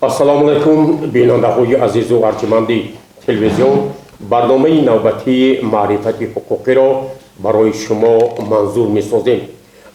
Ассалому алайкум, бинандаҳои азизу арҷманди телевизион. Барномаи навбатии маърифати ҳуқуқиро барои шумо манзур месозем.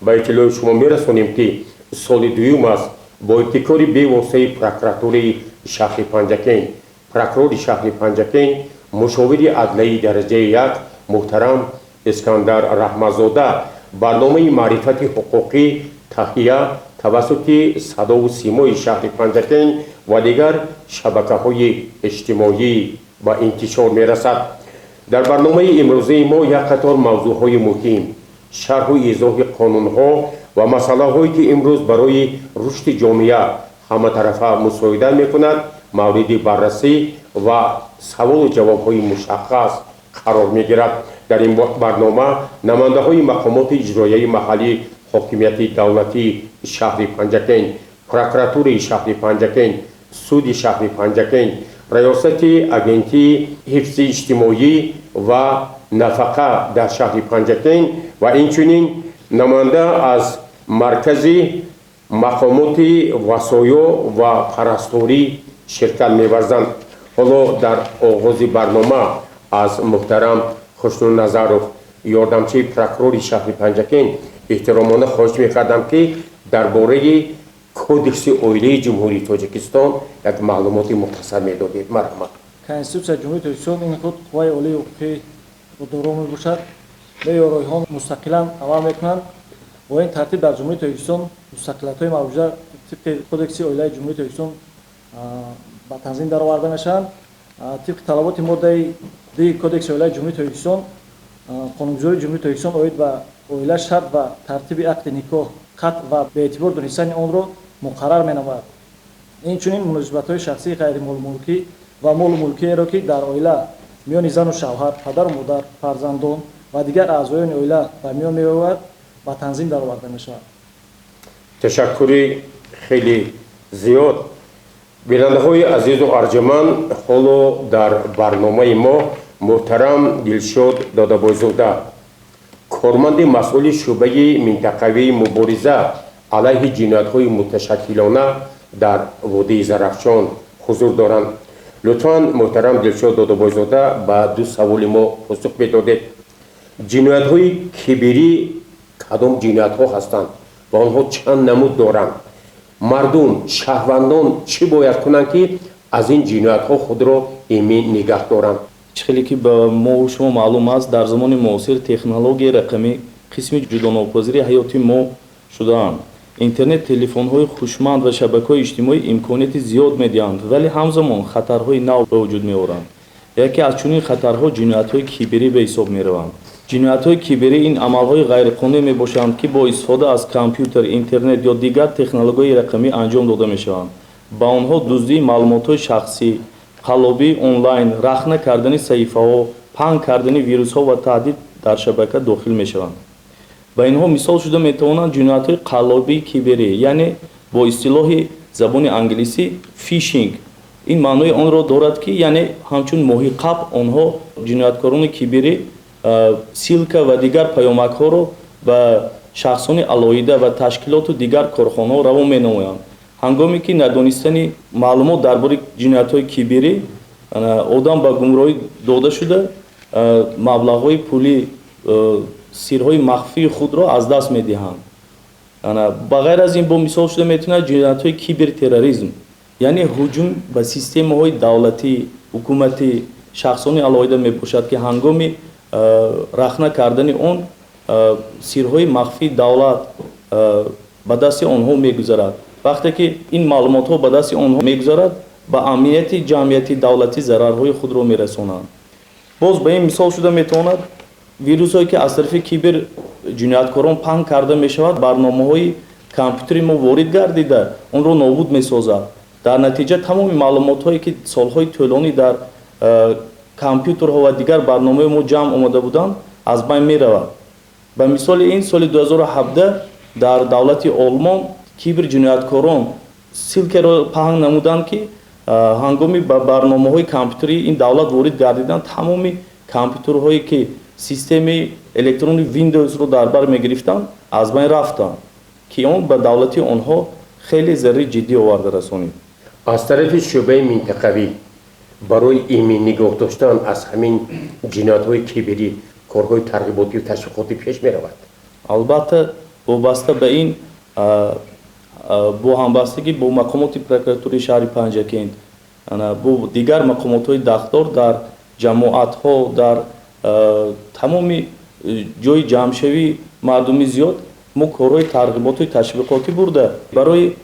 Ба иттилои шумо мерасонем, ки соли дуюм аст бо ибтикори бевоситаи прокуратураи шаҳри Панҷакент, прокурори шаҳри Панҷакент, мушовири адлияи дараҷаи як муҳтарам Искандар Раҳматзода барномаи маърифати ҳуқуқӣ таҳия тавассути садову симои шаҳри Панҷакент ва дигар шабакаҳои иҷтимоӣ ба интишор мерасад. Дар барномаи имрӯзаи мо як қатор мавзӯъҳои муҳим, шарҳу изоҳи қонунҳо ва масъалаҳое, ки имрӯз барои рушди ҷомеа ҳаматарафа мусоидат мекунад, мавриди баррасӣ ва саволу ҷавобҳои мушаххас қарор мегирад. Дар ин барнома намояндаҳои мақомоти иҷроияи маҳаллии ҳокимияти давлатии шаҳри Панҷакент, прокуратураи шаҳри Панҷакент, суди шаҳри Панҷакент, раёсати Агентии ҳифзи иҷтимоӣ ва нафақа дар шаҳри Панҷакент ва инчунин намоянда аз маркази мақомоти васоё ва парасторӣ ширкат меварзанд. Ҳоло дар оғози барнома аз муҳтарам Хушнудназаров, ёрдамчии прокурори шаҳри Панҷакент, эҳтиромона хоҳиш мекардам, ки дар бораи Кодекси оилаи Ҷумҳурии Тоҷикистон як маълумоти мухтасар медодед. Марҳамат. Конститутсияи Ҷумҳурии Тоҷикистон ин худ қувваи олии ҳуқуқӣ доро мебошад. Меъёрҳои мустақилан амал мекунанд. Бо ин тартиб дар Ҷумҳурии Тоҷикистон мустақилиятҳои мавҷуда тибқи Кодекси оилаи Ҷумҳурии Тоҷикистон ба танзим дароварда мешаванд. Тибқи талаботи моддаи 2 Кодекси оилаи Ҷумҳурии Тоҷикистон, қонунгузории Ҷумҳурии Тоҷикистон оид ба оила шарт ва тартиби ақди никоҳ, қатъ ва беэътибор донистани онро муқаррар менамояд. Инчунин муносибатҳои шахсии ғайримолмулкӣ ва молу мулкиеро, ки дар оила миёни зану шавҳар, падару модар, фарзандон ва дигар аъзоёни оила ба миён меояд, ба танзим дароварда мешавад. Ташаккури хеле зиёд. Бинандаҳои азизу арҷуманд, ҳоло дар барномаи мо муҳтарам Дилшод Додабойзода, корманди масъули шӯъбаи минтақавии мубориза алайҳи ҷиноятҳои муташаккилона дар водии Зарафшон ҳузур доранд. Лутфан, муҳтарам Дилшод Додабойзода, ба ду саволи мо посух медодед. Ҷиноятҳои киберӣ кадом ҷиноятҳо ҳастанд ва онҳо чанд намуд доранд? Мардум, шаҳрвандон чӣ бояд кунанд, ки аз ин ҷиноятҳо худро эмин нигаҳ доранд? Чӣ хеле ки ба мо шумо маълум аст, дар замони муосир технологияи рақамӣ қисми ҷудонопазири ҳаёти мо шудаанд. Интернет, телефонҳои хушманд ва шабакаҳои иҷтимоӣ имконияти зиёд медиҳанд, вале ҳамзамон хатарҳои нав ба вуҷуд меоранд. Яке аз чунин хатарҳо ҷиноятҳои киберӣ ба ҳисоб мераванд. Ҷиноятҳои киберӣ ин амалҳои ғайриқонунӣ мебошанд, ки бо истифода аз компютер, интернет ё дигар технологияи рақамӣ анҷом дода мешаванд. Ба онҳо дуздии маълумотҳои шахсӣ, қаллобии онлайн, рахна кардани саҳифаҳо, паҳн кардани вирусҳо ва таҳдид дар шабака дохил мешаванд. Ба инҳо мисол шуда метавонанд ҷиноятҳои қаллобии киберӣ, яъне бо истилоҳи забони англисӣ фишинг. Ин маънои онро дорад, ки яъне ҳамчун моҳиқап онҳо, ҷинояткорони киберӣ, ссылка ва дигар паёмакҳоро ба шахсони алоҳида ва ташкилоту дигар корхонаҳо равон менамоянд. Ҳангоме ки надонистани маълумот дар бораи ҷиноятҳои киберӣ, одам ба гумроҳӣ дода шуда, маблағҳои пулӣ, сирҳои махфии худро аз даст медиҳанд. Ба ғайр аз ин, бо мисол шуда метавонад ҷиноятҳои кибертерроризм, яъне ҳуҷум ба системаҳои давлатӣ, ҳукуматӣ, шахсони алоҳида мебошад, ки ҳангоми рахна кардани он сирҳои махфии давлат ба дасти онҳо мегузарад. Вақте ки ин маълумотҳо ба дасти онҳо мегузарад, ба амнияти ҷамъияти давлатӣ зарарҳои худро мерасонанд. Боз ба ин мисол шуда метавонад вирусҳое, ки аз тарафи кибер ҷинояткорон паҳн карда мешавад, барномаҳои компютери мо ворид гардида, онро нобуд месозад. Дар натиҷа тамоми маълумотҳое, ки солҳои тӯлонӣ дар компютерҳо ва дигар барномаҳои мо ҷамъ омада буданд, аз байн меравад. Ба мисоли ин, соли 2017 дар давлати Олмон киберҷинояткорон ссылка ро паҳн намуданд, ки ҳангоми ба барномаҳои компютерии ин давлат ворид гардидан, тамоми компютерҳое, ки системаи электрони Windowsро дар бар мегирифтанд, аз байн рафтанд, ки он ба давлати онҳо хеле зарари ҷиддӣ оварда расонид. Аз тарафи шӯъбаи минтақавӣ барои имин нигоҳ доштан аз ҳамин ҷиноятҳои киберӣ корҳои тарғиботию ташвиқотӣ пеш меравад? Албатта, вобаста ба ин, бо ҳамбастагӣ бо мақомоти прокуратураи шаҳри Панҷакент, бо дигар мақомотҳои дахлдор дар ҷамоатҳо, дар тамоми ҷойи ҷамъшавии мардуми зиёд мо корҳои тарғиботию ташвиқотӣ бурда, барои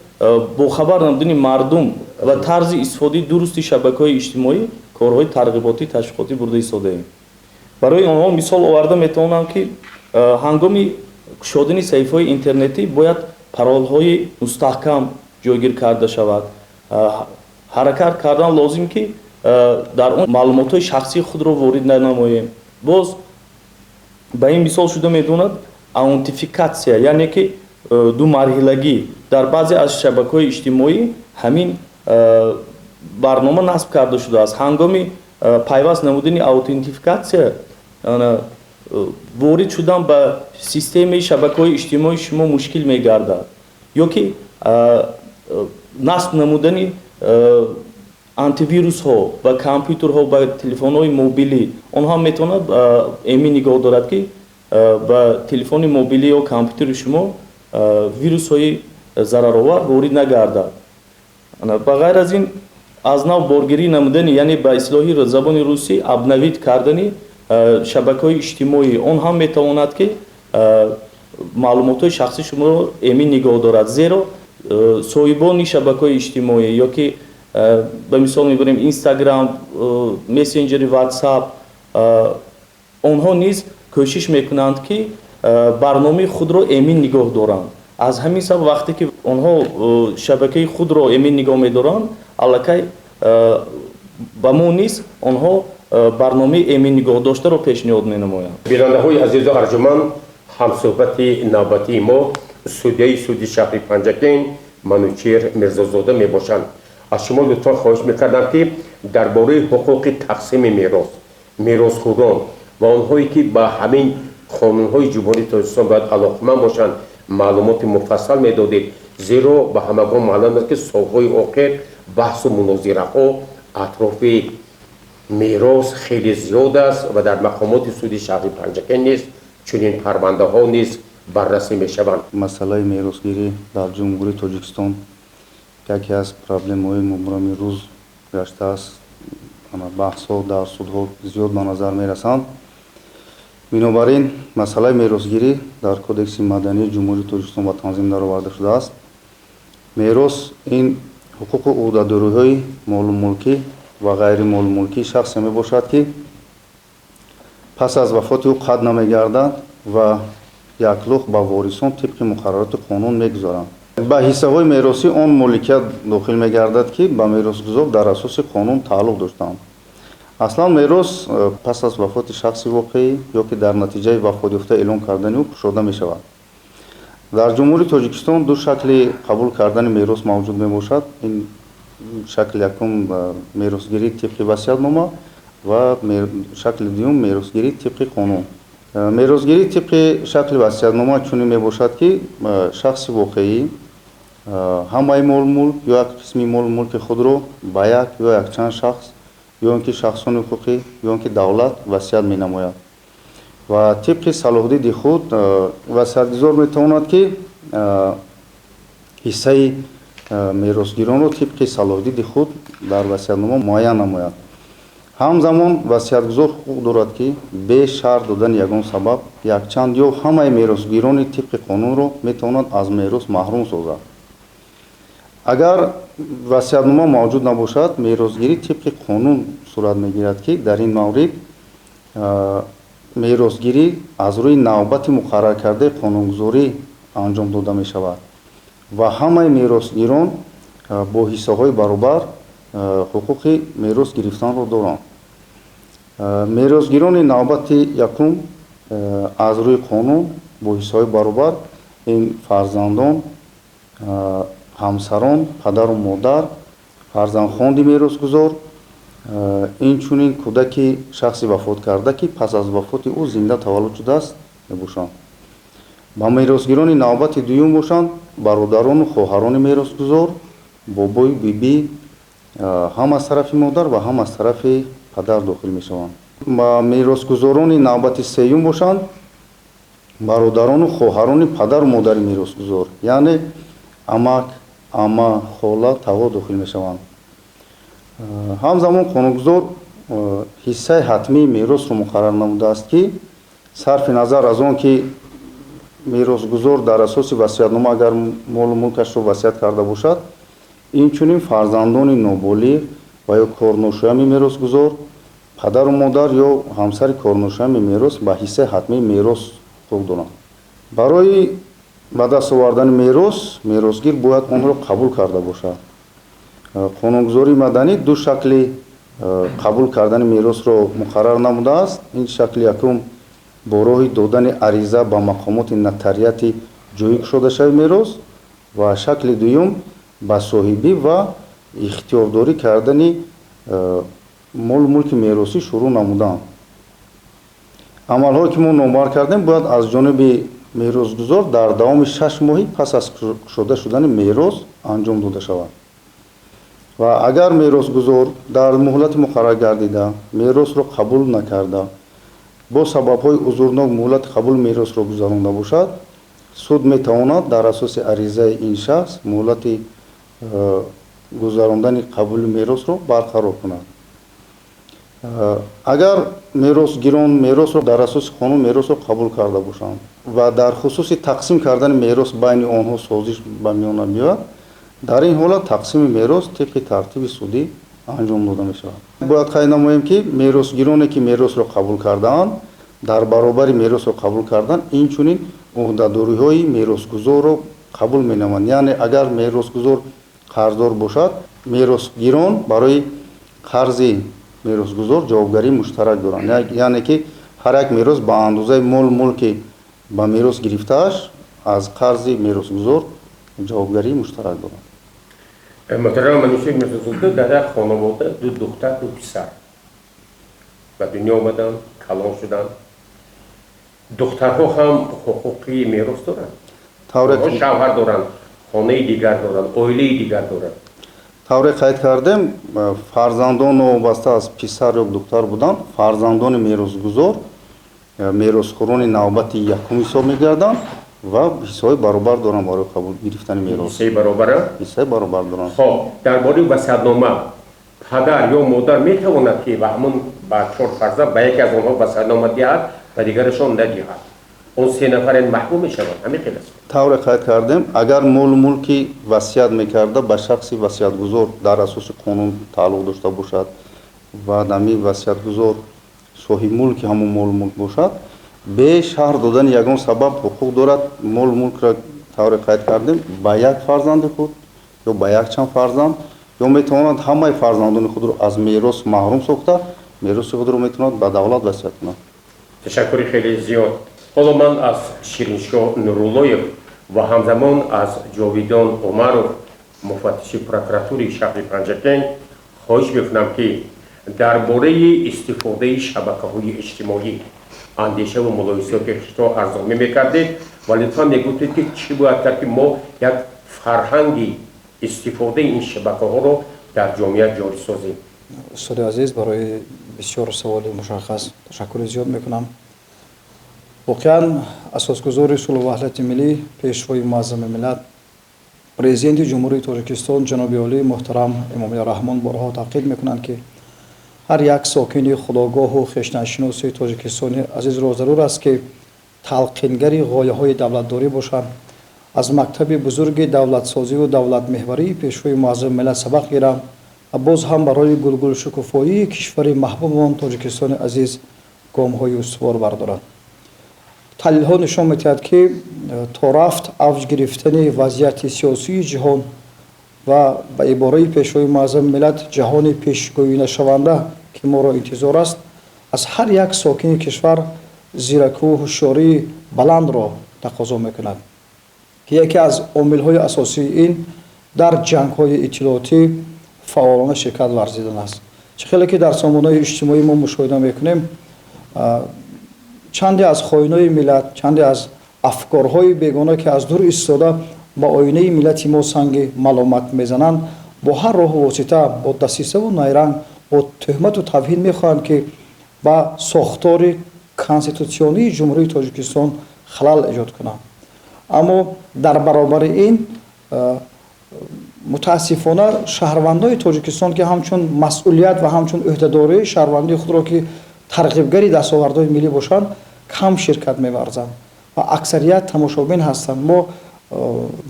бохабар намудани мардум ва тарзи истифодаи дурусти шабакаҳои иҷтимоӣ корҳои тарғиботию ташвиқотӣ бурда истодаем. Барои онҳо мисол оварда метавонам, ки ҳангоми кушодани саҳифаҳои интернетӣ бояд паролҳои мустаҳкам ҷойгир карда шавад, ҳаракат кардан лозим, ки дар он маълумотҳои шахсии худро ворид нанамоем. Боз ба ин мисол шуда метавонад аутентификатсия, яъне ки ду марҳилагӣ. Дар баъзе аз шабакаҳои иҷтимоӣ ҳамин барнома насб карда шудааст. Ҳангоми пайваст намудани аутентификатсия ворид шудан ба системаи шабакаҳои иҷтимоии шумо мушкил мегардад, ё ки насб намудани антивирусҳо ба компютерҳо, ба телефонҳои мобилӣ, онҳо метавонад эмин нигоҳ дорад, ки ба телефони мобилӣ ё компютери шумо вирусҳои зараровар ворид нагардад. Ба ғайр аз ин, аз нав боргирӣ намудани, яъне ба истилоҳи забони русӣ обновить кардани шабакаҳои иҷтимоӣ, он ҳам метавонад, ки маълумотҳои шахсии шуморо эмин нигоҳ дорад, зеро соҳибони шабакаҳои иҷтимоӣ ё ки ба мисол мебарем Инстаграм, мессенҷери Ватсап, онҳо низ кӯшиш мекунанд, ки барномаи худро эмин нигоҳ доранд. Аз ҳамин сабаб, вақте ки онҳо шабакаи худро эмин нигоҳ медоранд, аллакай ба мо низ онҳо барномаи эмин нигоҳдоштаро пешниҳод менамоянд. Бинандаҳои азизу арҷуманд, ҳамсӯҳбати навбатии мо судяи суди шаҳри Панҷакент Манучер Мирзозода мебошанд. Аз шумо лутфан хоҳиш мекардам, ки дар бораи ҳуқуқи тақсими мерос, меросхӯрон ва онҳое, ки ба ҳамин қонунҳои Ҷумҳурии Тоҷикистон бояд алоқаманд бошанд, маълумоти муфассал медодед, зеро ба ҳамагон маълум аст, ки солҳои охир баҳсу мунозираҳо атрофи мерос хеле зиёд аст ва дар мақомоти суди шаҳри Панҷакент низ чунин парвандаҳо низ баррасӣ мешаванд. Масъалаи меросгирӣ дар Ҷумҳурии Тоҷикистон яке аз проблемаҳои мубрами рӯз гаштааст. Баҳсҳо дар судҳо зиёд ба назар мерасанд. Бинобар ин, масъалаи меросгирӣ дар Кодекси мадании Ҷумҳурии Тоҷикистон ба танзим дароварда шудааст. Мерос ин ҳуқуқу ӯҳдадориҳои молу мулкӣ ва ғайримолумулкии шахсе мебошад, ки пас аз вафоти ӯ қатъ намегардад ва яклух ба ворисон тибқи муқаррароти қонун мегузоранд. Ба ҳиссаҳои меросӣ он моликият дохил мегардад, ки ба меросгузор дар асоси қонун тааллуқ доштанд. Аслан мерос пас аз вафоти шахси воқеӣ ё ки дар натиҷаи вафотёфта эълон кардани ӯ кушода мешавад. Дар Ҷумҳурии Тоҷикистон ду шакли қабул кардани мерос мавҷуд мебошад. Ин шакли якум меросгирӣ тибқи васиятнома ва шакли дуюм меросгирӣ тибқи қонун. Меросгирӣ тибқи шакли васиятнома чунин мебошад, ки шахси воқеӣ ҳамаи молмулк ё як қисми молмулки худро ба як ё якчанд шахс ё ин ки шахсони ҳуқуқӣ ё ин ки давлат васият менамояд ва тибқи салоҳдиди худ васиятгузор метавонад, ки ҳиссаи меросгиронро тибқи салоҳдиди худ дар васиятнома муайян намояд. Ҳамзамон васиятгузор ҳуқуқ дорад, ки бе шарҳ додани ягон сабаб якчанд ё ҳамаи меросгирони тибқи қонунро метавонад аз мерос маҳрум созад. Агар васиятнома мавҷуд набошад, меросгирӣ тибқи қонун сурат мегирад, ки дар ин маврид меросгирӣ аз рӯи навбати муқарраркардаи қонунгузорӣ анҷом дода мешавад ва ҳамаи меросгирон бо ҳиссаҳои баробар ҳуқуқи мерос гирифтанро доранд. Меросгирони навбати якум аз рӯи қонун бо ҳиссаҳои баробар ин фарзандон, ҳамсарон, падару модар, фарзандхонди меросгузор, инчунин кӯдаки шахси вафот карда, ки пас аз вафоти ӯ зинда таваллуд шудааст, мебошанд. Ба меросгирони навбати дуюм бошанд бародарону хоҳарони меросгузор, бобою бибӣ, Ҳам аз тарафи модар ва ҳам аз тарафи падар дохил мешаванд. Меросгузорони навбати сеюм бошанд бародарону хоҳарони падару модари меросгузор, яъне амак, ама, хола, тағо дохил мешаванд. Ҳамзамон қонунгузор ҳиссаи ҳатмии меросро муқаррар намудааст, ки сарфи назар аз он ки меросгузор дар асоси васиятнома агар молу мулкашро васият карда бошад, инчунин фарзандони ноболиғ ва ё корношоями меросгузор, падару модар ё ҳамсари корношоями мерос ба ҳиссаи ҳатмии мерос ҳуқуқ доранд. Барои ба даст овардани мерос меросгир бояд онро қабул карда бошад. Қонунгузории маданӣ ду шакли қабул кардани меросро муқаррар намудааст. Ин шакли якум бо роҳи додани ариза ба мақомоти нотариати ҷои кушодашавии мерос ва шакли дуюм ба соҳибӣ ва ихтиёрдорӣ кардани молу мулки меросӣ шурӯъ намудан. Амалҳое ки мо номбар кардем, бояд аз ҷониби меросгузор дар давоми 6 моҳи пас аз кушода шудани мерос анҷом дода шавад. Ва агар меросгузор дар муҳлати муқаррар гардида меросро қабул накарда, бо сабабҳои узрнок муҳлати қабули меросро гузаронда бошад, суд метавонад дар асоси аризаи ин шахс муҳлати гузарондани қабули меросро барқарор кунад. Агар меросгирон меросро дар асоси қонун меросро қабул карда бошанд ва дар хусуси тақсим кардани мерос байни онҳо созиш ба миёна биёяд, дар ин ҳолат тақсими мерос тибқи тартиби судӣ анҷом дода мешавад. Бояд қайд намоем, ки меросгироне, ки меросро қабул кардаанд, дар баробари меросро қабул кардан инчунин ӯҳдадориҳои меросгузорро қабул менамоянд. Яъне агар меросгузор қарздор бошад, меросгирон барои қарзи меросгузор ҷавобгарии муштарак доранд, яъне ки ҳар як мерос ба андозаи мол мулки ба мерос гирифтааш аз қарзи меросгузор ҷавобгарии муштарак доранд. Муҳтарам Манучеҳр Мирзозода, дар як хонавода ду духтар, ду писар ба дунё омаданд, калон шуданд. Духтарҳо ҳам ҳуқуқи мерос доранд? Шавҳар доранд, хонаи дигар доранд, оилаи дигар доранд. Тавре қайд кардем, фарзандон, новобаста аз писар ё духтар будан, фарзандони меросгузор меросхӯрони навбати якум ҳисоб мегарданд ва ҳиссаҳои баробар доранд барои қабул гирифтани мерос. Ҳиссаи баробара. Ҳиссаи баробар доранд. Хоб, дар бораи васиятнома, падар ё модар метавонад, ки ба ҳамон ба чор фарзанд ба яке аз онҳо васиятнома диҳад, ба дигарашон надиҳад. Он се нафар маҳрум мешаванд, ҳамин хел аст? Тавре қайд кардем, агар молу мулки васият мекарда ба шахси васиятгузор дар асоси қонун тааллуқ дошта бошад ва ҳами васиятгузор соҳиби мулки ҳамон молу мулк бошад, бе шарҳ додани ягон сабаб ҳуқуқ дорад молу мулкро, тавре қайд кардем, ба як фарзанди худ ё ба якчанд фарзанд, ё метавонад ҳамаи фарзандони худро аз мерос маҳрум сохта, мероси худро метавонад ба давлат васият кунад. Ташаккури хеле зиёд. Ҳоло ман аз Шириншоҳ Нуруллоев ва ҳамзамон аз Ҷовидон Умаров, муфаттиши прокуратураи шаҳри Панҷакент, хоҳиш мекунам, ки дар бораи истифодаи шабакаҳои иҷтимоӣ андешаву мулоҳизоти худро арзонӣ мекардед ва лутфан мегуфтед, ки чӣ бояд кард, ки мо як фарҳанги истифодаи ин шабакаҳоро дар ҷомеа ҷорӣ созем. Устоди азиз, барои бисёр саволи мушаххас ташаккури зиёд мекунам. Воқеан, асосгузори сулҳу ваҳдати миллӣ, Пешвои муаззами миллат, Президенти Ҷумҳурии Тоҷикистон ҷаноби олӣ муҳтарам Эмомалӣ Раҳмон борҳо таъқид мекунанд, ки ҳар як сокини худогоҳу хештаншиноси Тоҷикистони азизро зарур аст, ки талқингари ғояҳои давлатдорӣ бошанд, аз мактаби бузурги давлатсозиву давлатмеҳварии Пешвои муаззами миллат сабақ гиранд ва боз ҳам барои гулгулшукуфоии кишвари маҳбубамон Тоҷикистони азиз гомҳои устувор бардоранд. Таҳлилҳо нишон медиҳад, ки то рафт авҷ гирифтани вазъияти сиёсии ҷиҳон ва ба ибораи Пешвои муаззами миллат, ҷаҳони пешгӯинашаванда, ки моро интизор аст, аз ҳар як сокини кишвар зиракиву ҳушёрии баландро тақозо мекунад, ки яке аз омилҳои асосии ин дар ҷангҳои иттилоотӣ фаъолона ширкат варзидан аст. Чӣ хеле ки дар сомонаҳои иҷтимоӣ мо мушоҳида мекунем, чанде аз хоинои миллат, чанде аз афкорҳои бегона, ки аз дур истода ба оинаи миллати мо санги маломат мезананд. Бо ҳар роҳу восита, бо дасисаву найранг, бо тӯҳмату тавҳин мехоҳанд, ки ба сохтори конститутсионии Ҷумҳурии Тоҷикистон халал эҷод кунанд. Аммо дар баробари ин, мутаассифона, шаҳрвандои Тоҷикистон, ки ҳамчун масъулият ва ҳамчун ӯҳдадории шаҳрвандии худро, ки тарғибгари дастовардҳои миллӣ бошанд, кам ширкат меварзанд ва аксарият тамошобин ҳастанд. Мо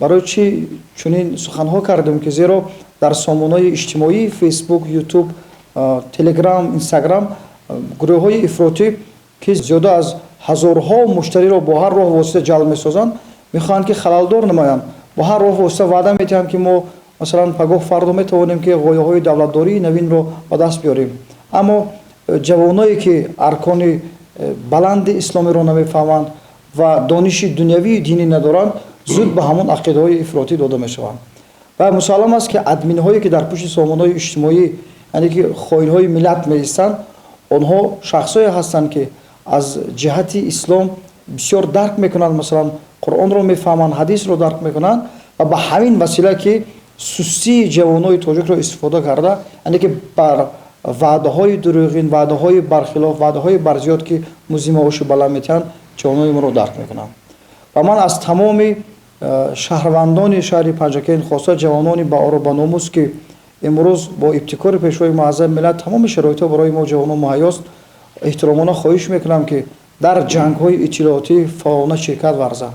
барои чӣ чунин суханҳо кардем, ки зеро дар сомонаҳои иҷтимоӣ, Фейсбук, Ютуб, Телеграм, Инстаграм гурӯҳҳои ифротӣ, ки зиёда аз ҳазорҳо муштариро бо ҳар роҳ восита ҷалб месозанд, мехоҳанд, ки халалдор намоянд. Бо ҳар роҳ восита ваъда медиҳанд, ки мо, масалан, пагоҳ фардо метавонем, ки ғояҳои давлатдории навинро ба даст биёрем. Аммо ҷавоное, ки аркони баланди исломиро намефаҳманд ва дониши дунявии динӣ надоранд, зуд ба ҳамон ақидаҳои ифротӣ дода мешаванд. Ва мусаллам аст, ки админҳое, ки дар пушти сомонаҳои иҷтимоӣ, яъне ки хоинҳои миллат меистанд, онҳо шахсое ҳастанд, ки аз ҷиҳати ислом бисёр дарк мекунанд, масалан, Қуръонро мефаҳманд, ҳадисро дарк мекунанд ва ба ҳамин васила, ки сустии ҷавонои тоҷикро истифода карда, яъне ки бар ваъдаҳои дурӯғин, ваъдаҳои бархилоф, ваъдаҳои барзиёд, ки музди маоши баланд метиҳанд, ҷавонои моро дарк мекунанд. Ва ман аз тамоми шаҳрвандони шаҳри Панҷакент, хоса ҷавонони баору баномус, ки имрӯз бо ибтикори Пешвои муаззами миллат тамоми шароитҳо барои мо ҷавонон муҳайёст, эҳтиромона хоҳиш мекунам, ки дар ҷангҳои иттилоотӣ фаъолона ширкат варзанд,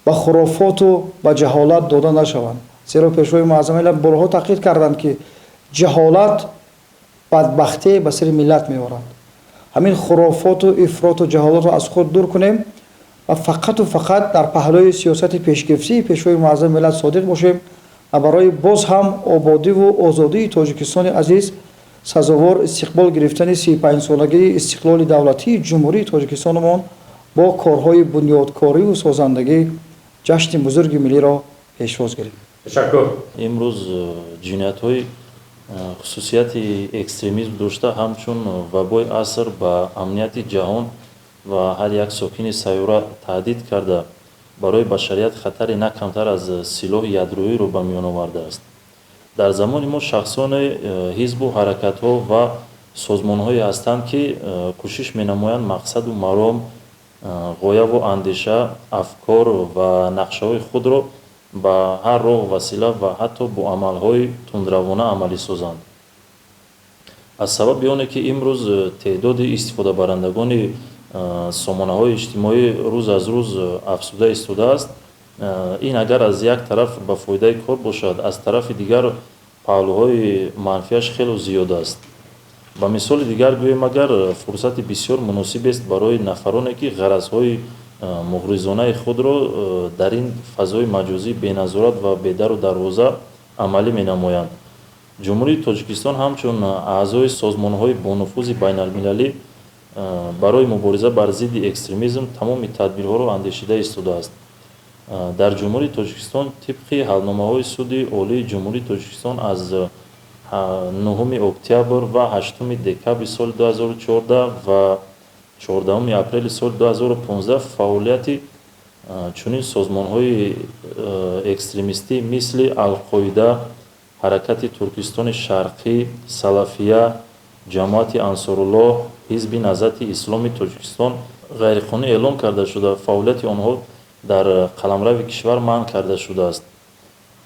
ба хурофоту ба ҷаҳолат дода нашаванд, зеро Пешвои муаззами миллат борҳо таъкид карданд, ки ҷаҳолат бадбахтие ба сари миллат меорад. Ҳамин хурофоту ифроту ҷаҳолатро аз худ дур кунем ва фақату фақат дар паҳлӯи сиёсати пешгирифтии Пешвои муаззами миллат содиқ бошем ва барои боз ҳам ободиву озодии Тоҷикистони азиз, сазовор истиқбол гирифтани 35-солагии истиқлоли давлатии Ҷумҳурии Тоҷикистонамон бо корҳои бунёдкориву созандагӣ ҷашни бузурги миллиро пешвоз гирем. Ташаккур. Имрӯз ҷиноятҳои хусусияти экстремизм дошта, ҳамчун вабои аср ба амнияти ҷаҳон ва ҳар як сокини сайёра таҳдид карда, барои башарият хатаре на камтар аз силоҳи ядроиро ба миён овардааст. Дар замони мо шахсоне, ҳизбу ҳаракатҳо ва созмонҳое ҳастанд, ки кӯшиш менамоянд мақсаду маром, ғояву андеша, афкор ва нақшаҳои худро ба ҳар роҳу васила ва ҳатто бо амалҳои тундравона амалӣ созанд. Аз сабаби оне ки имрӯз теъдоди истифодабарандагони сомонаҳои иҷтимоӣ рӯз аз рӯз афзуда истодааст, ин агар аз як тараф ба фоидаи кор бошад, аз тарафи дигар паҳлӯҳои манфиаш хело зиёд аст. Ба мисоли дигар гӯем, агар фурсати бисёр муносибест барои нафароне, ки ғаразҳои муғризонаи худро дар ин фазои маҷозӣ беназорат ва бедару дарвоза амалӣ менамоянд. Ҷумҳурии Тоҷикистон ҳамчун аъзои созмонҳои бонуфузи байналмилалӣ барои мубориза бар зидди экстремизм тамоми тадбирҳоро андешида истодааст. Дар Ҷумҳурии Тоҷикистон тибқи ҳалномаҳои Суди Олии Ҷумҳурии Тоҷикистон аз 9 октябр ва 8 декабри соли 2014 ва 14 апрели соли 2015 фаъолияти чунин созмонҳои экстремистӣ, мисли Алқоида, Ҳаракати Туркистони Шарқӣ, Салафия, Ҷамоати Ансоруллоҳ, Ҳизби Наҳзати Исломи Тоҷикистон ғайриқонунӣ эълон карда шуда, фаъолияти онҳо дар қаламрави кишвар манъ карда шудааст.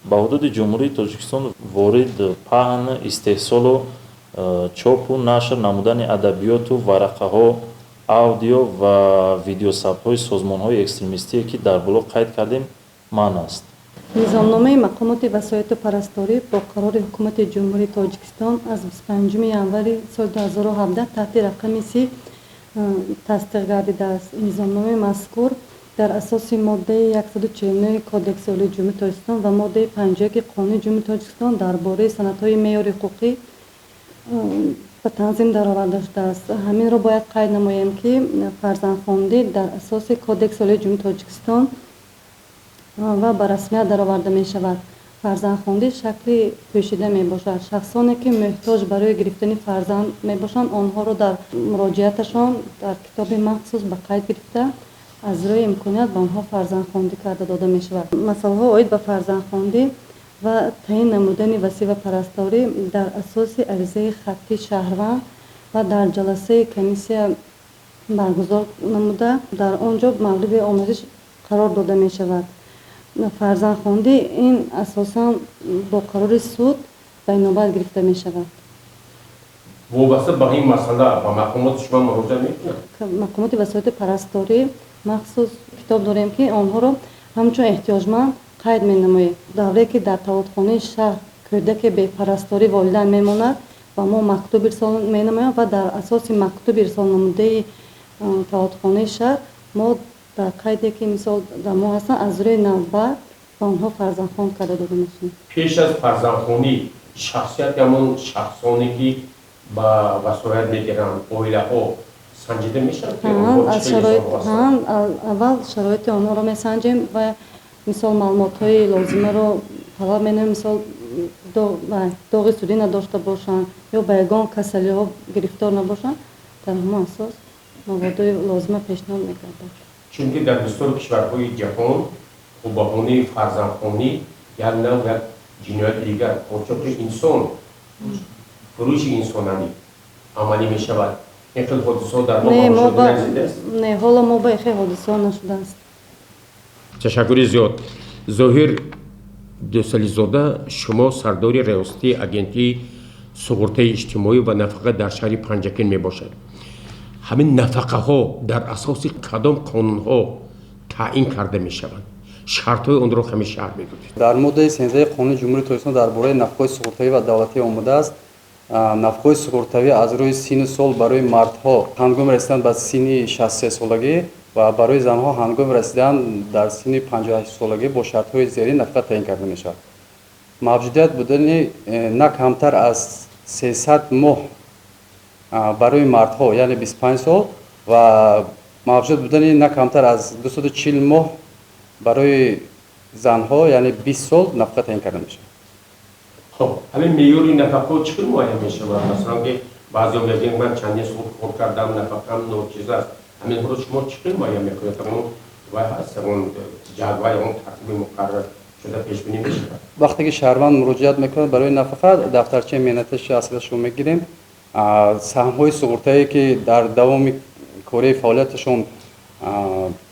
Ба ҳудуди Ҷумҳурии Тоҷикистон ворид, паҳн, истеҳсолу чопу нашр намудани адабиёту варақаҳо, аудио ва видеосабтҳои созмонҳои экстремистие, ки дар боло қайд кардем, манъ аст. Низомномаи мақомоти васояту парасторӣ бо қарори Ҳукумати Ҷумҳурии Тоҷикистон аз 25 январи соли 2017 таҳти рақами 30 тасдиқ гардидааст. Низомномаи мазкур дар асоси моддаи 149 Кодекси Олии Ҷумҳурии Тоҷикистон ва моддаи 51 Қонуни Ҷумҳурии Тоҷикистон дар бораи санадҳои меъёри ҳуқуқӣ ба танзим дароварда шудааст. Ҳаминро бояд қайд намоем, ки фарзандхондӣ дар асоси Кодекси Олии Ҷумҳурии Тоҷикистон ва ба расмият дароварда мешавад. Фарзандхондӣ шакли пӯшида мебошад. Шахсоне, ки муҳтоҷ барои гирифтани фарзанд мебошанд, онҳоро дар муроҷиаташон дар китоби махсус ба қайд гирифта, аз рӯи имконият ба онҳо фарзандхондӣ карда дода мешавад. Масъалаҳо оид ба фарзандхондӣ Ва таъин намудани васӣ ва парасторӣ дар асоси аризаи хаттии шаҳрванд ва дар ҷаласаи комиссия баргузор намуда, дар он ҷо мавриди омӯзиш қарор дода мешавад. Фарзандхондӣ ин асосан бо қарори суд ба инобат гирифта мешавад. Вобаста ба ин масъала ба мақомоти шумо муроҷиат мекунанд? Мақомоти васояту парасторӣ махсус китоб дорем, ки онҳоро ҳамчун эҳтиёҷманд қайд менамоем. Давре ки дар таваллудхонаи шаҳр кӯдаке бепарасторӣ волидайн мемонад, ба мо мактуб ирсол менамоям ва дар асоси мактуби ирсолнамудаи таваллудхонаи шаҳр мо дар қайде, ки мисол дар мо ҳастанд, аз рӯи навбат ба онҳо фарзандхон карда дода мешавад. Пеш аз фарзандхонӣ шахсияти ҳамон шахсоне, ки ба васоят мегиранд, оилаҳо санҷида мешавад? Аввал шароити онҳоро месанҷем ва мисол маълумотҳои лозимаро талаб менамоем, мисол доғи судӣ надошта бошанд ё ба ягон касалиҳо гирифтор набошанд. Дар ҳамон асос маводҳои лозима пешниҳод мекардам. Чунки дар бисёр кишварҳои ҷаҳон бо баҳонаи фарзандхонӣ як нав як ҷинояти дигар, қочоқи инсон, фурӯши инсонанӣ амалӣ мешавад. Ин хел ҳодисаҳо дар мо Не, ҳоло мо ба ин хел ҳодисаҳо нашудааст. Ташаккури зиёд. Зоҳир Дӯстализода, шумо сардори раёсати Агентии суғуртаи иҷтимоӣ ва нафақа дар шаҳри Панҷакент мебошад. Ҳамин нафақаҳо дар асоси кадом қонунҳо таъин карда мешаванд? Шартҳои онро ҳамин шарҳ медодед. Дар моддаи 13 Қонуни Ҷумҳурии Тоҷикистон дар бораи нафақаҳои суғуртавӣ ва давлатӣ омадааст: нафақаҳои суғуртавӣ аз рӯи синну сол барои мардҳо ҳангоми расидан ба синни 63 солагӣ ва барои занҳо ҳангоми расидан дар синни 58 солагӣ бо шартҳои зерин нафақа таъин карда мешавад: мавҷудият будани на камтар аз 300 моҳ барои мардҳо, яъне 25 сол, ва мавҷуд будани на камтар аз 240 моҳ барои занҳо, яъне 20 сол, нафақа таъин карда мешавад. Хоб, ҳамин меъёри нафақаҳо чӣ хел муайян мешавад? Масалан, ки баъзеҳо мегӯянд, ман чандин сол кор кардам, нафақаам ночиз аст. Ҳаминҳоро шумо чӣ хел муайян мекунед? Он вай ҳаст, он ҷадвал, он тартиби муқаррар шуда пешбинӣ мешавад? Вақте ки шаҳрванд муроҷиат мекунад барои нафақа, дафтарчаи меҳнаташ аслашро мегирем, саҳмҳои суғуртае, ки дар давоми кории фаъолияташон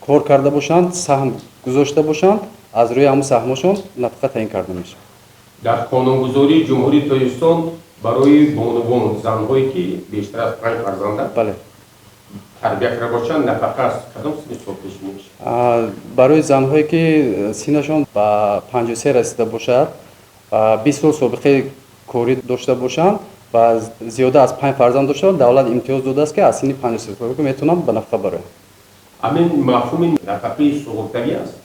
кор карда бошанд, саҳм гузошта бошанд, аз рӯи ҳамун саҳмҳошон нафақа таъин карда мешавад. Дар қонунгузории Ҷумҳурии Тоҷикистон барои бонувон, занҳое, ки бештар аз панҷ фарзанда тарбия карда бошанд, нафақа аз кадом синни сол пешбинӣ мешавад? Барои занҳое, ки синнашон ба 53 расида бошад, 20 сол собиқаи корӣ дошта бошанд ва зиёда аз панҷ фарзанд дошта бошанд, давлат имтиёз додааст, ки аз синни 53 солагӣ метавонанд ба нафақа бароянд. Ҳамин мафҳуми нафақаи суғуртавӣ аст?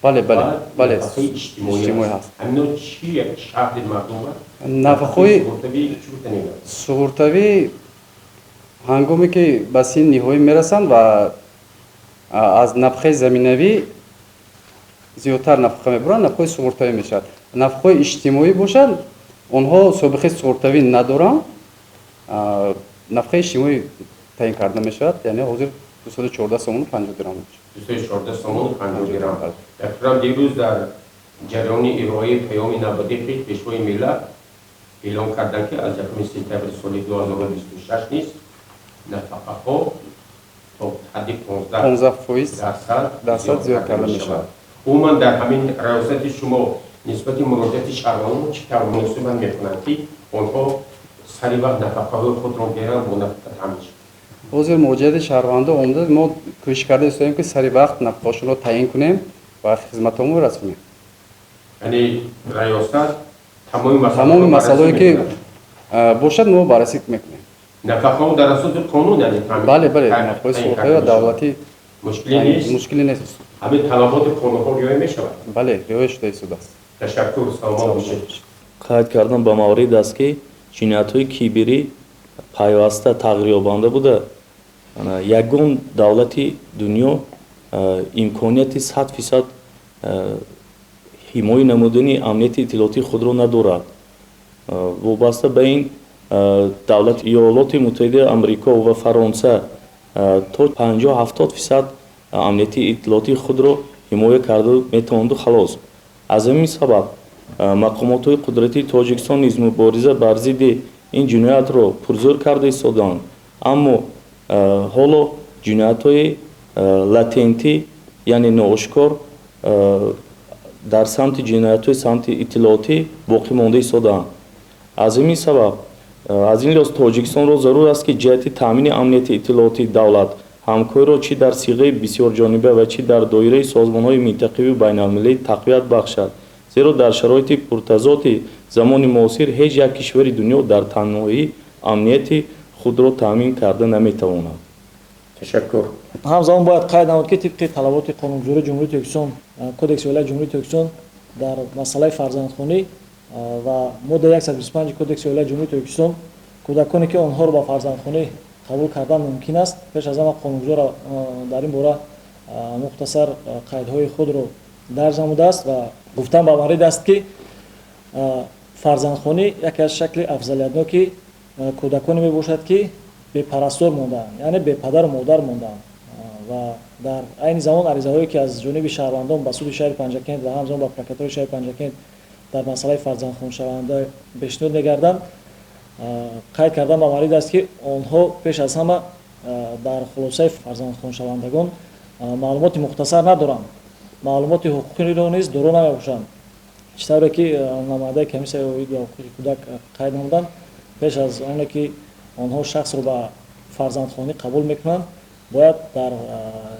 Бале. Нафақаи иҷтимоӣ аст. Ҳамино чӣ як шарҳи мардум аст? Нафақаҳои суғуртавӣ чӣ гуфта мегӯяд? Суғуртавӣ ҳангоме ки ба синни ниҳоӣ мерасанд ва аз нафақаи заминавӣ зиёдтар нафақа мебуранд, нафақаи суғуртавӣ мешавад. Нафақаҳои иҷтимоӣ бошад, онҳо собиқаи суғуртавӣ надоранд, нафақаи иҷтимоӣ таъин карда мешавад, яъне ҳозир 214 сомону 50 дирам мешавад. 214 сомону 50 дирам. Дар дирӯз дар ҷараёни ироаи паёми навбатии Пешвои миллат эълон карданд, ки аз 1 сентябри соли 2026 низ нафақаҳо то ҳадди 15% дарсад зиёд карда мешавад. Умуман, дар ҳамин раёсати шумо нисбати муроҷиати шаҳрвандон чӣ тавр муносибат мекунанд, ки онҳо сари вақт нафақаҳои худро гиранд, бо нафақа таъмин шаванд? Ҳозир муроҷиати шаҳрвандон омада, мо кӯшиш карда истоем, ки сари вақт нафақаҳошонро таъин кунем ва хизматҳомо расонем. Яъне раёсат тамоми масъалаҳое, ки бошад, мо баррасӣ мекунем. Нафақаҳо дар асоси қонун, яъне Бале, нафақаҳои суғуртавӣ ва давлатӣ. Мушкиле нест? Мушкиле нест. Ҳамин талаботи қонунҳо риоя мешавад? Бале, риоя шуда истодааст. Ташаккур, саломат бошед. Қайд кардан ба маврид аст, ки ҷиноятҳои киберӣ пайваста тағйирёбанда буда, ягон давлати дунё имконияти 100% ҳимоя намудани амнияти иттилоотии худро надорад. Вобаста ба ин, давлати Иёлоти Муттаҳидаи Амрико ва Фаронса то 50-70% амнияти иттилоотии худро ҳимоя карда метавонду, халос. Аз ҳамин сабаб Мақомотҳои қудратии Тоҷикистон низ мубориза бар зидди ин ҷиноятро пурзӯр карда истодаанд, аммо ҳоло ҷиноятҳои латентӣ, яъне ноошкор, дар самти ҷиноятҳои самти иттилоотӣ боқӣ монда истодаанд. Аз ҳамин сабаб, аз ин лиҳоз Тоҷикистонро зарур аст, ки ҷиҳати таъмини амнияти иттилоотии давлат ҳамкориро чӣ дар сиғаи бисёрҷониба ва чӣ дар доираи созмонҳои минтақавию байналмилалӣ тақвият бахшад, зеро дар шароити пуртазоди замони муосир ҳеҷ як кишвари дунё дар танҳоӣ амнияти худро таъмин карда наметавонад. Ташаккур. Ҳамзамон бояд қайд намуд, ки тибқи талаботи қонунгузории Ҷумҳурии Тоҷикистон, Кодекси оилаи Ҷумҳурии Тоҷикистон дар масъалаи фарзандхонӣ ва моддаи 125 Кодекси оилаи Ҷумҳурии Тоҷикистон, кӯдаконе ки онҳоро ба фарзандхонӣ қабул кардан мумкин аст, пеш аз ҳама қонунгузор дар ин бора мухтасар қайдҳои худро дарҷ намудааст ва гуфтан ба маврид аст, ки фарзандхонӣ яке аз шакли афзалиятноки кӯдаконе мебошад, ки бепарастор мондаанд, яъне бепадару модар мондаанд. Ва дар айни замон аризаҳое, ки аз ҷониби шаҳрвандон ба суди шаҳри Панҷакент ва ҳамзамон ба прокуратураи шаҳри Панҷакент дар масъалаи фарзандхоншаванда пешниҳод мегарданд, қайд кардан ба маврид аст, ки онҳо пеш аз ҳама дар хулосаи фарзандхоншавандагон маълумоти мухтасар надоранд, маълумоти ҳуқуқиро низ доро намебошанд. Чӣ тавре ки намояндаи комиссияи оид ба ҳуқуқи кӯдак қайд намуданд, пеш аз оне ки онҳо шахсро ба фарзандхонӣ қабул мекунанд, бояд дар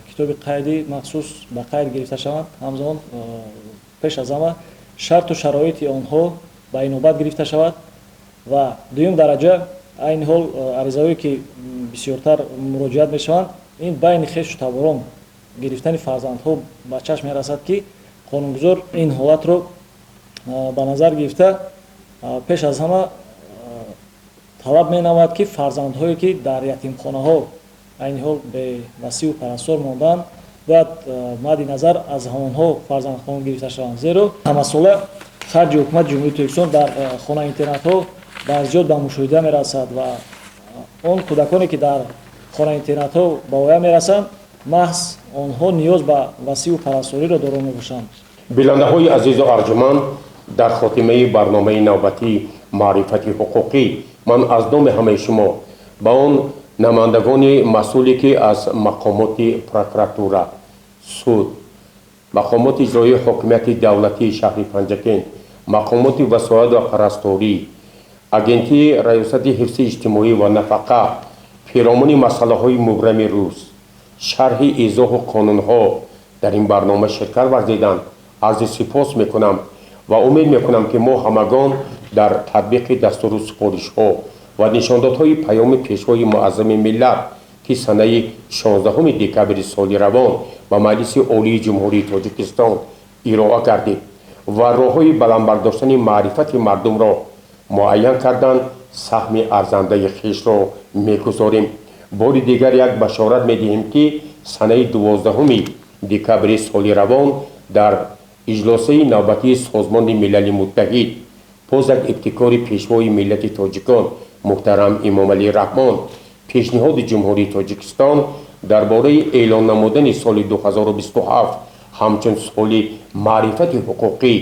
китоби қайди махсус ба қайд гирифта шаванд. Ҳамзамон пеш аз ҳама шарту шароити онҳо ба инобат гирифта шавад. Ва дуюм дараҷа, айни ҳол аризаҳое ки бисёртар муроҷиат мешаванд, ин байни хешу таборон гирифтани фарзандҳо ба чашм мерасад, ки қонунгузор ин ҳолатро ба назар гирифта, пеш аз ҳама талаб менамояд, ки фарзандҳое ки дар ятимхонаҳо айни ҳол бевасию парастор мондаанд, бояд мадди назар аз онҳо фарзандхон гирифта шаванд, зеро ҳамасола харҷи ҳукумати Ҷумҳурии Тоҷикистон дар хона интернатҳо бар зиёд ба мушоҳида мерасад ва он кӯдаконе ки дар хона интернатҳо ба воя мерасанд, маҳз онҳо ниёз ба васию парасториро доро мебошанд. Бинандаҳои азизу арҷуманд, дар хотимаи барномаи навбатии маърифати ҳуқуқӣ ман аз номи ҳамаи шумо ба он намояндагони масъуле, ки аз мақомоти прокуратура, суд, мақомоти иҷроии ҳокимияти давлатии шаҳри Панҷакент, мақомоти васоят ва парасторӣ, Агентии раёсати ҳифзи иҷтимоӣ ва нафақа перомуни масъалаҳои мубрами рӯз, шарҳи изоҳу қонунҳо дар ин барнома ширкат варзиданд, арзи сипос мекунам ва умед мекунам, ки мо ҳамагон дар татбиқи дастуру супоришҳо ва нишондодҳои паёми Пешвои муаззами миллат, ки санаи 16 декабри соли равон ба Маҷлиси Олии Ҷумҳурии Тоҷикистон ироа гардид ва роҳҳои баландбардоштани маърифати мардумро муайян карданд, саҳми арзандаи хешро мегузорем. Бори дигар як башорат медиҳем, ки санаи 12 декабри соли равон дар иҷлосаи навбатии Созмони Милали Муттаҳид боз як ибтикори Пешвои миллати тоҷикон муҳтарам Эмомалӣ Раҳмон, пешниҳоди Ҷумҳурии Тоҷикистон дар бораи эълон намудани соли 2027 ҳамчун соли маърифати ҳуқуқӣ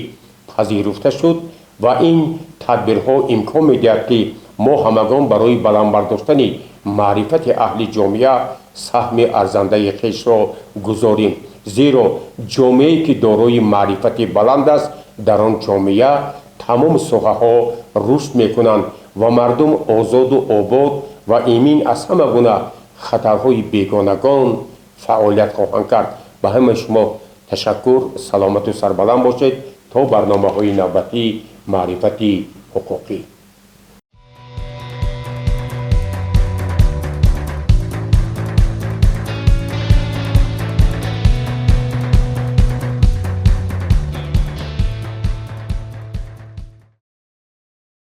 пазируфта шуд ва ин тадбирҳо имкон медиҳад, ки мо ҳамагон барои баланд бардоштани маърифати аҳли ҷомеа саҳми арзандаи хешро гузорем, зеро ҷомеае ки дорои маърифати баланд аст, дар он ҷомеа тамоми соҳаҳо рушд мекунанд ва мардум озоду обод ва эмин аз ҳама гуна хатарҳои бегонагон фаъолият хоҳанд кард. Ба ҳамаи шумо ташаккур, саломату сарбаланд бошед то барномаҳои навбатии маърифати ҳуқуқӣ.